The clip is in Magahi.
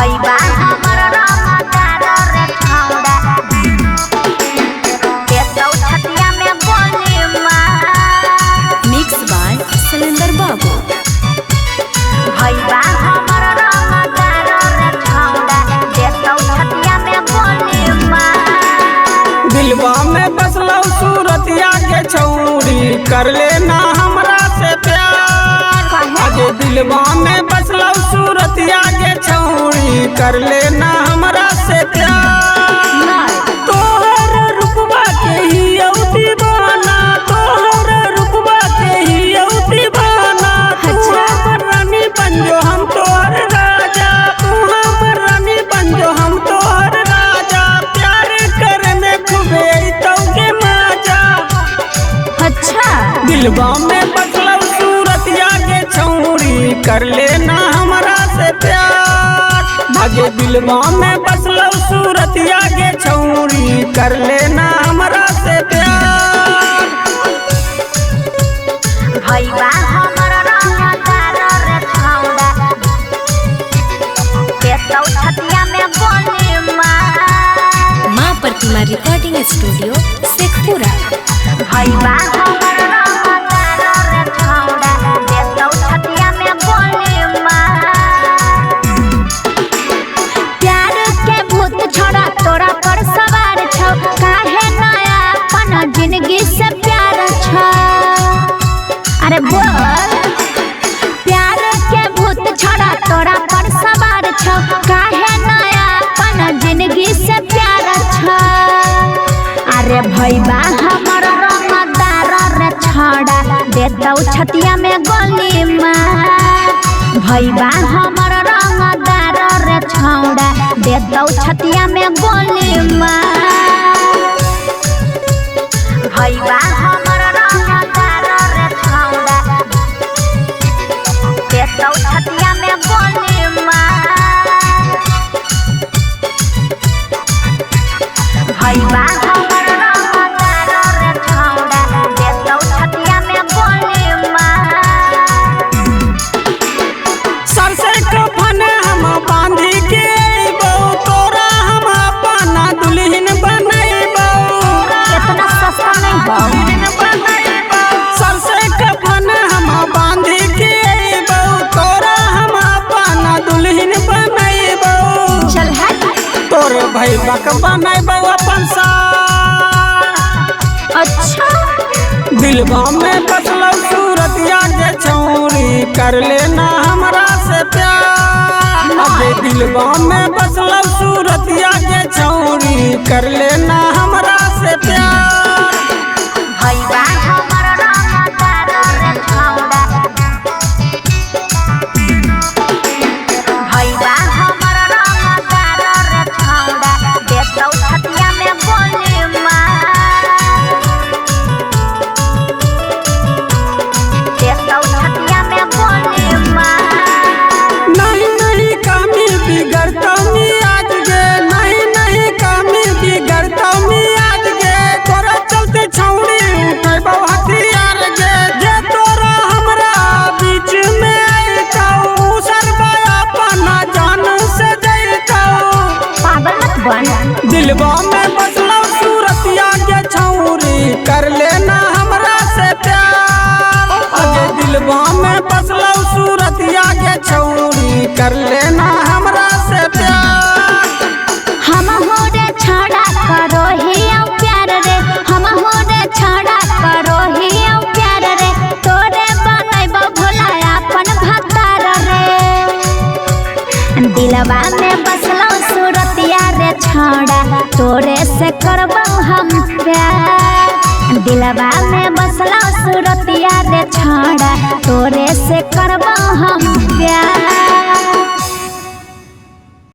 भइबा हमर रंगदार रे छौड़ा, देतौ छतिया में गोली मार। मिक्स बाय शैलेंद्र बाबू। भइबा हमर रंगदार रे छौड़ा, देतौ छतिया में गोली मार। दिलवा में बसलौ सूरतिया के छौरी, कर लेना हमरा से प्यार। अरे दिलवा में बसलौ सूरतिया के छौरी, कर लेना हमरा से प्यार। तोहर रुपवा के ही औ दीवाना, तोहर रुपवा के ही औ दीवाना। तू हमर रानी बन जो हम तोहर राजा, तू हमर रानी बन जो हम तोहर राजा। प्यार करे में खूबे अइतौ गे मजा। अच्छा। दिलवा में बसलौ सूरतिया के छौरी, कर लेना हमरा से प्यार। आगे दिलवा में बसलौ सूरतिया के छौरी, कर लेना हमरा से प्यार। भइबा हमर रंगदार रे छौड़ा, देतौ छतिया में गोली मार। माँ प्रतिमा रिकॉर्डिंग स्टूडियो शेखपुरा। भइबा हमर रंगदार रे छौड़ा, देतौ छतिया में गोली मार। प्यार के भूत छोड़ा तोरा पर सवार छौ, काहे नया अपन जिंदगी से प्यार छौ। अरे बोल। प्यार के भूत छोड़ा तोरा पर सवार छौ, काहे नया अपन जिंदगी से प्यार छौ। अरे भइबा हमर रंगदार रे छौड़ा, देतौ छतिया में गोली मार। भइबा हमर रंगदार रे छौड़ा, देतौ छतिया में गोली मार। भइबा हमर रंगदार रे छौड़ा, देतौ छतिया में गोली मार। भइबा हमर रंगदार रे छौड़ा, देतौ छतिया में गोली मार। सर से कफन हम बांधी के अइबौ, तोरा हम अपना दुल्हन बनैबौ। इतना सस्ता नहीं बा। सर से कफन हम बांधी के अइबौ, तोरा हम अपना दुल्हन बनैबौ। चल हट। तोर भैबा के बनैबौ अपन सार। अच्छा। दिलवा में बसलौ सूरतिया के छौरी, कर लेना हमरा से प्यार। अबे दिलवा में बसलौ सूरतिया के छौरी, कर लेना हमरा से प्यार। भइबा हमर रंगदार रे छौड़ा, भइबा हमर रंगदार रे छौड़ा, देतौ छतिया में गोली मार। देतौ छतिया में गोली मार। नहीं नहीं कमी बिगड़तौ मियाज गे, नहीं नहीं कमी बिगड़तौ मियाज गे। तोरा चलते छौरी उठैबौ हथियार गे, जे तोरा हमरा बीच में अइतौ, उ सरबा अपना जान से जइतौ। पागल मत बन। दिलवा में बसलौ सूरतिया के छौरी, कर लेना हमरा से प्यार। अगे दिलवा में बसलौ सूरतिया के छौरी, कर लेना हमरा से प्यार। हम हो रे छौड़ा करो ही औ प्यार रे, हम हो रे छौड़ा करो ही औ प्यार रे। तोरे बनैबौ भोला अपन भतार रे। दिलवा में बसलौ सूरतिया रे छौड़ा, तोरे से करबौ हम प्यार। दिलवा में बसलौ सूरतिया रे छौड़ा, तोरे से करबौ हम प्यार।